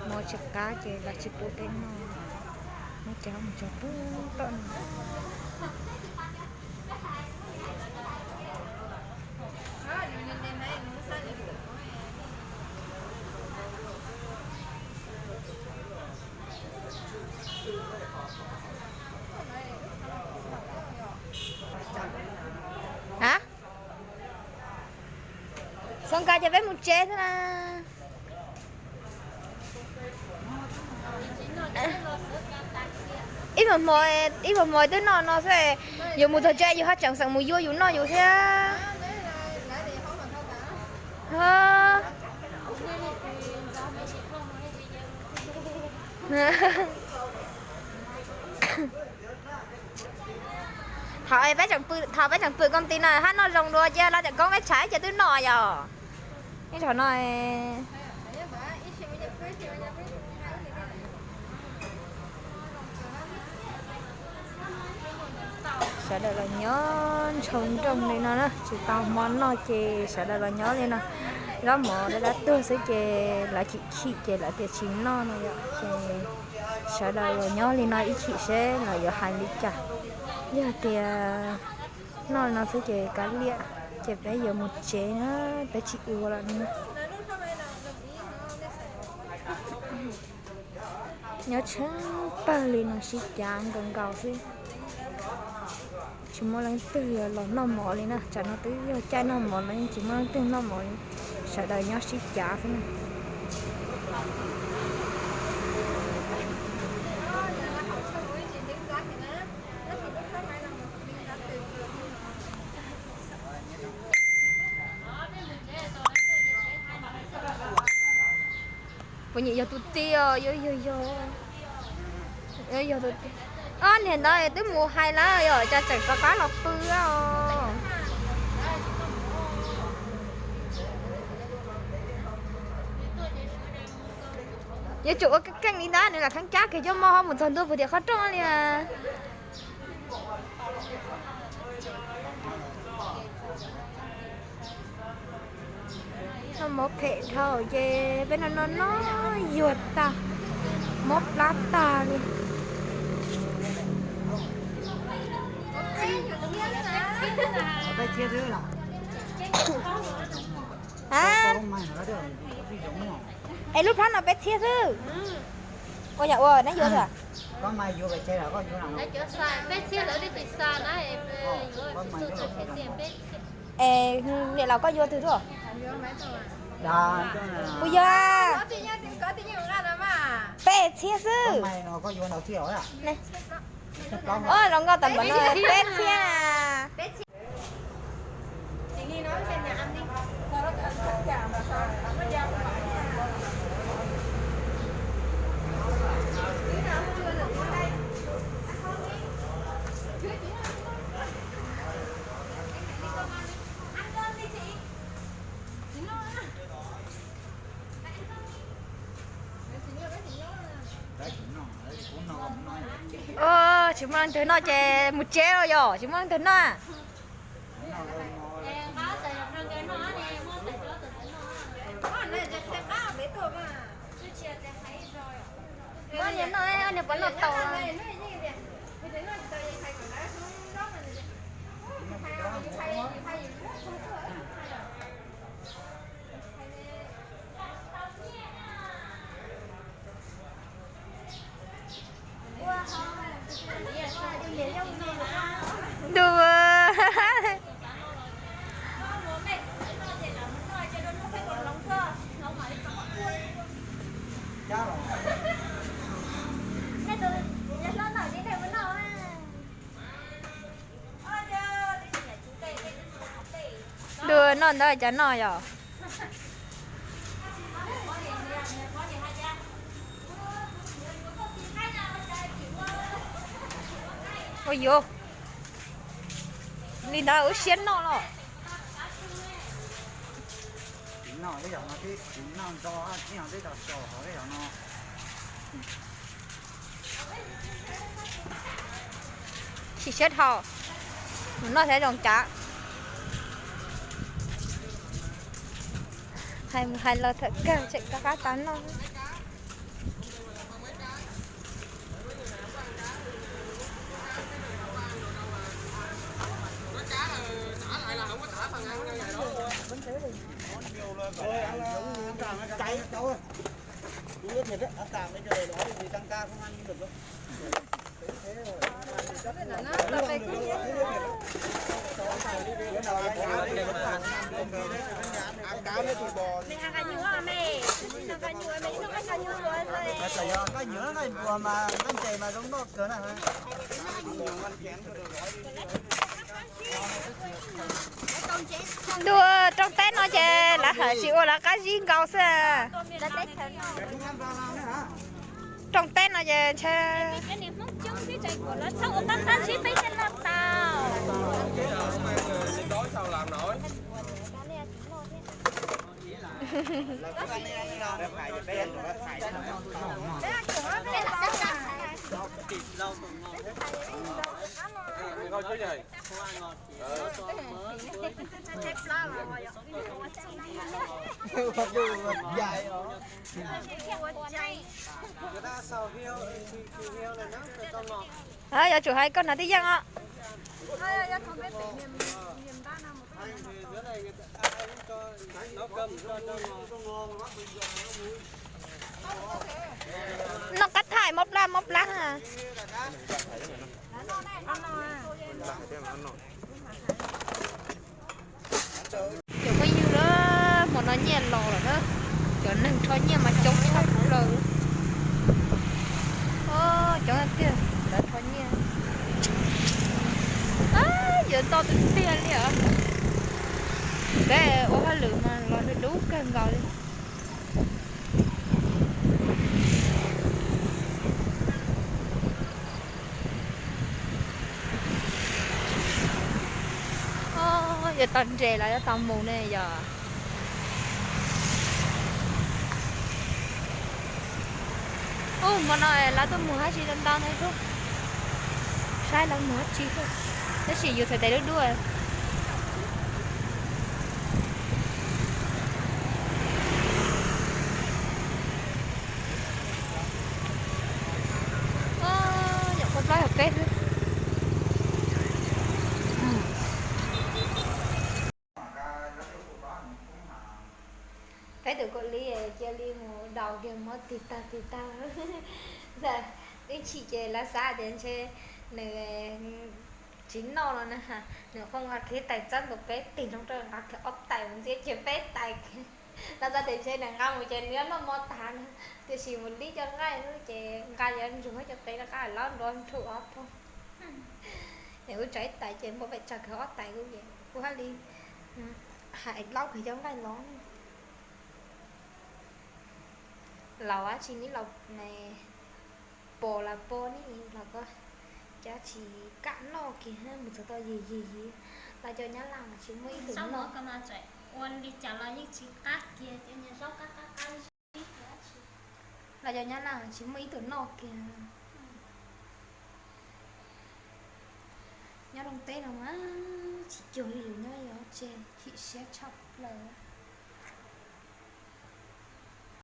Mov tsis qab ces lawv tsis pub peb noj, noj ces ho mus txog pub tom no. Ha, Xoo Kas ces peb mus tsev xwb na. Ib hmo, ib hmo twb noj no xwb, yus mus txog tsev yus ho tseem xeem mus yuav yus noj yus thiab. Thaum peb tseem pw, thaum peb tseem pw koj ti no hab noj zoo dua cia los cov koob peb tshaib cia twb noj yom. Ib zaug no sawv daws los nyob ntshau nrooj li no na, tsis tau hmo noj ces sawv daws los nyob li no. Zaub mov dab dab tuag xwb ces lawv chim chim ces lawv tias tsis noj no yom, ces sawv daws los nyob li no ib chim seb lawv yuav hais li cas. Yog tias noj li no xwb ces kav liam, ces peb yuav mus tsev na, peb tsis ua lawm no. Nyob tsheej pawg li no sib cav nkaus nkaus xwb. Tsis muaj leej twg los noj mov li na, tsam no twb yog caij noj mov los yeej tsis muaj leej twg noj mov li, sawv daws nyob sib cav xwb na. Puas nyiam yog tus tij os, yog, yog, yog, yog tus tij. Ob niag ntawd twb mus hais lawm yog cas tseem rov qab los pw os. Yuav tsum ua keej keej li ntawd nws lam kheev cab kiag cov mov ho mus txog ntua puag tim qhov rooj li mas. Noj mov phem dhau ces peb no noj noj yuag tag, mob plab tag li. Es lub plab no peb txhiab xwb. Ua yam ua neb yuav xwb. Es niam laus koj yuav twg tuaj? Puas yog? Peb txhiab xwb. Los nkauj tas npaum no peb txhiab. Tsis muaj leej twg noj ces mus tsev los yog tsis muaj leej twg noj. Niag noj, niag puas noj tau. Ntuj. Ntuj, noj ntawd cas noj yom. Ua yuav li ntawd ua siab noj los. Chim siab dhau, mus noj thiab zoo cas. Hais mus hais los thaum kawg tseem rov qab tau noj. Ntuj, rooj teb no ces lawv hawm tsis ua lawv qab zib nkaus xwb. Rooj teb no ces ntshe Yuav tsum hais koj hnav tib yeej os. Noj qab thaij mob plab mob plab. Cov phooj ywg, hmo no nyiaj los lawm na. Cov neeg rho nyiaj mas coob tshaj plaws. Coob tiag, lawv rho nyiaj. Yuav nto tiag tiag li os. Peb ua hauj lwm mas los dub kawg nkaus li. Yuav tau nres los yuav tau mus ne yog. Ub, hmo no lawv tuaj mus dab tsi ntau ntau ne. Saib lawv mus dab tsi, tab sis yus txhais tes dub dub. Nyuam qhuav plaub caug peb xwb. Peb tus Kaus Lim cia li mus daus kiag mob tig tag tig tag. Ib chim ces lawv xav tias ntshe nws tsis noj no na, nws qhov nqa kiag tais txawb ntua peb tig loo rau nqa kiag ob tais mus ntxiab kiag peb tais. Lawv xav tias ntshe nws nqa mus ces nws yuav noj mov tas no, tiam sis mus lib cov nqaij xwb ces nqa yuav ntsuag cov qe rov qab los nrov nrhuv ob pog. Es ua tsav ib tais ces npau pem tsav kiag ob tais kuj es kuj haj li hais laub kiag cov nqaij los. Laus dab tsi neb laus, pos los pos neb los ko, cas tsis kam noj kiag mus txog tau yig yig yig. Los cov Nyab Laj tsis muaj ib tug noj. Ua li cas los yeej tsis qab kiag, cov niag zaub qab qab qab zib. Los cov Nyab Laj tsis muaj ib tug noj kiag. Nyob rooj teb no mas tsis cuag li yus nyob yos tsev, chim siab tshaj plaws.